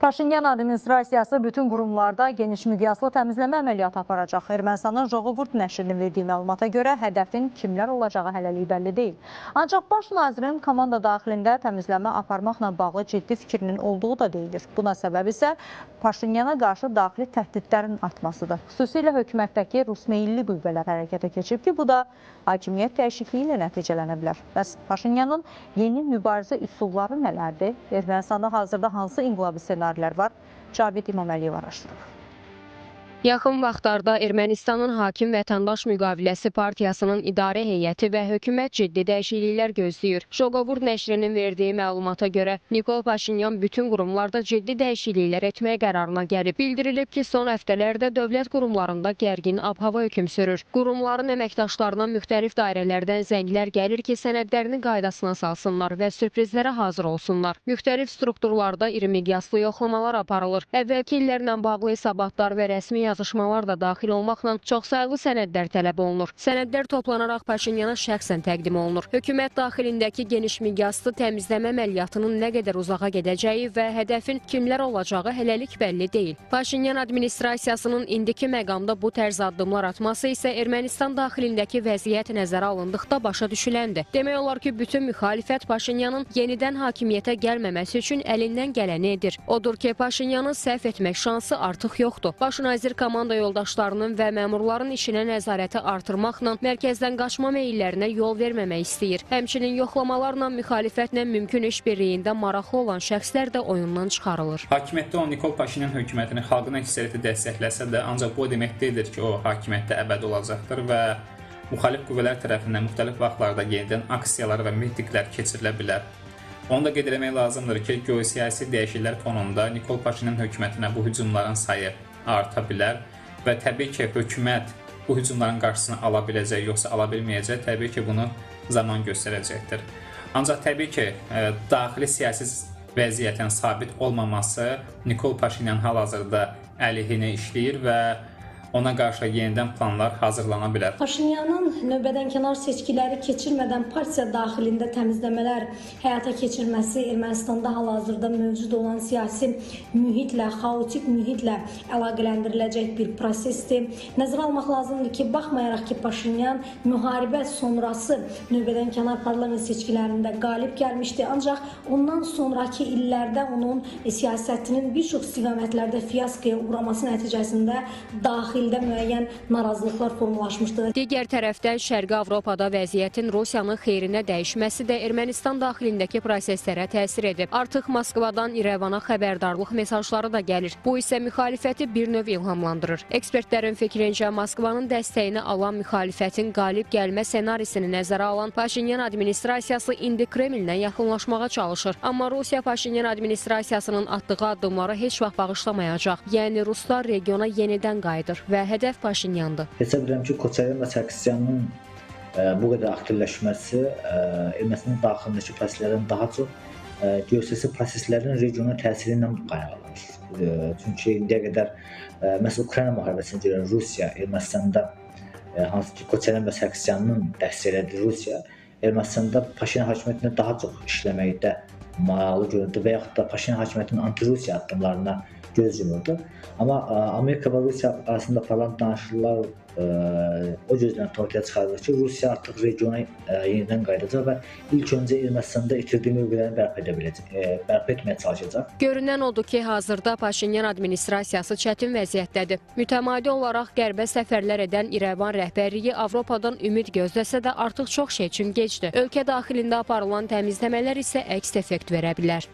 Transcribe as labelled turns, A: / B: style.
A: Paşinyan administrasiyası bütün qurumlarda geniş miqyaslı təmizləmə əməliyyatı aparacaq. Ermənistanın Joğovurt nəşrinin verdiyi məlumata görə hədəfin kimlər olacağı hələlik bəlli deyil. Ancaq baş nazirin komanda daxilində təmizləmə aparmaqla bağlı ciddi fikrinin olduğu da deyilir. Buna səbəb isə Paşinyana qarşı daxili təhdidlərin artmasıdır. Xüsusilə hökumətdəki rus meyilli qüvvələr hərəkətə keçib ki, bu da hakimiyyət dəyişikliyi ilə nəticələnə bilər. Bəs Paşinyanın yeni mübarizə üsulları nələrdir? Ermənistanda hazırda hansı inqilabi ssenarilər var? Cavid İmaməliyev araşdırıb.
B: Yaxın vaxtlarda Ermənistanın hakim Vətəndaş Müqaviləsi Partiyasının idarə heyəti və hökumət ciddi dəyişikliklər gözləyir. Joğovurt nəşrinin verdiyi məlumata görə Nikol Paşinyan bütün qurumlarda ciddi dəyişikliklər etmək qərarına gəlib. Bildirilib ki, son həftələrdə dövlət qurumlarında gərgin ab-hava hökm sürür. Qurumların əməkdaşlarına müxtəlif dairələrdən zənglər gəlir ki, sənədlərini qaydasına salsınlar və sürprizlərə hazır olsunlar. Müxtəlif strukturlarda iri miqyaslı yoxlamalar aparılır. Əvvəlki illərlə bağlı hesabatlar və rəsmi yazışmalar da daxil olmaqla çoxsaylı sənədlər tələb olunur. Sənədlər toplanaraq Paşinyana şəxsən təqdim olunur. Hökumət daxilindəki geniş miqyaslı təmizləmə əməliyyatının nə qədər uzağa gedəcəyi və hədəfin kimlər olacağı hələlik bəlli deyil. Paşinyan administrasiyasının indiki məqamda bu tərz addımlar atması isə Ermənistan daxilindəki vəziyyət nəzərə alındıqda başa düşüləndir. Demək olar ki, bütün müxalifət Paşinyanın yenidən hakimiyyətə gəlməməsi üçün əlindən gələni edir. Odur ki, Paşinyanın səhv etmək şansı artıq yoxdur. Baş nazir komanda yoldaşlarının və məmurların işinə nəzarəti artırmaqla mərkəzdən qaçma meyillərinə yol verməmək istəyir. Həmçinin yoxlamalarla müxalifətlə mümkün işbirliyində maraqlı olan şəxslər də oyundan çıxarılır.
C: Hakimiyyətdə olan Nikol Paşinyan hökumətini xalqın əksəriyyəti dəstəkləsə də, ancaq bu o demək deyildir ki, o hakimiyyətdə əbədi olacaqdır və müxalif qüvvələr tərəfindən müxtəlif vaxtlarda yenidən aksiyalar və mitinqlər keçirilə bilər. Onu da qeyd eləmək lazımdır ki, geosiyasi dəyişikliklər fonunda Nikol Paşinyan hökumətinə bu hücumların sayı arta bilər və təbii ki, hökumət bu hücumların qarşısını ala biləcək, yoxsa ala bilməyəcək, təbii ki, bunu zaman göstərəcəkdir. Ancaq təbii ki, daxili siyasi vəziyyətin sabit olmaması Nikol Paşinyan hal-hazırda əleyhinə işləyir və ona qarşı yenidən planlar hazırlana bilər.
D: Paşinyanın növbədənkənar seçkiləri keçirmədən partiya daxilində təmizləmələr həyata keçirməsi Ermənistanda hal-hazırda mövcud olan siyasi mühitlə, xaotik mühitlə əlaqələndiriləcək bir prosesdir. Nəzərə almaq lazımdır ki, baxmayaraq ki, Paşinyan müharibə sonrası növbədənkənar parlament seçkilərində qalib gəlmişdi, ancaq ondan sonraki illərdə onun siyasətinin bir çox istiqamətlərdə fiyaskoya uğraması nəticəsində daxil ildə müəyyən narazılıqlar formalaşmışdı.
B: Digər tərəfdən Şərqi Avropada vəziyyətin Rusiyanın xeyrinə dəyişməsi də Ermənistan daxilindəki proseslərə təsir edib. Artıq Moskvadan İrəvana xəbərdarlıq mesajları da gəlir. Bu isə müxalifəti bir növ ilhamlandırır. Ekspertlərin fikrincə Moskvanın dəstəyini alan müxalifətin qalib gəlmə ssenarisini nəzərə alan Paşinyan administrasiyası indi Kremllə yaxınlaşmağa çalışır. Amma Rusiya Paşinyan administrasiyasının atdığı addımları heç vaxt bağışlamayacaq. Yəni ruslar regiona yenidən qayıdır və hədəf Paşinyandır.
E: Hesab edirəm ki, Koçaryan və Sarkisyanın bu qədər aktivləşməsi Ermənistanın daxilindəki proseslərdən daha çox geosiyasi proseslərin regiona təsiri ilə qaynaqlanır. Çünki indiyə qədər məsələn Ukrayna müharibəsinə görə Rusiya Ermənistanda hansı ki Koçaryan və Sarkisyanın dəstək elədiyi Rusiya Ermənistanda Paşinyan hakimiyyətinə daha çox işləməkdə maraqlı göründü və yaxud da Paşinyan hakimiyyətinin anti-Rusiya addımlarına göz yumurdu. Amma Amerika və Rusiya arasında aparılan danışıqlar o gözlə ortaya çıxarılır ki, Rusiya artıq regiona yenidən qayıdacaq və ilk öncə Ermənistanda itirdiyi mövqelərini bərpa edə biləcək, bərpa etməyə çalışacaq.
B: Görünən odur ki, hazırda Paşinyan administrasiyası çətin vəziyyətdədir. Mütəmadi olaraq qərbə səfərlər edən İrəvan rəhbərliyi Avropadan ümid gözləsə də artıq çox şey üçün gecdir. Ölkə daxilində aparılan təmizləmələr isə əks effekt verə bilər.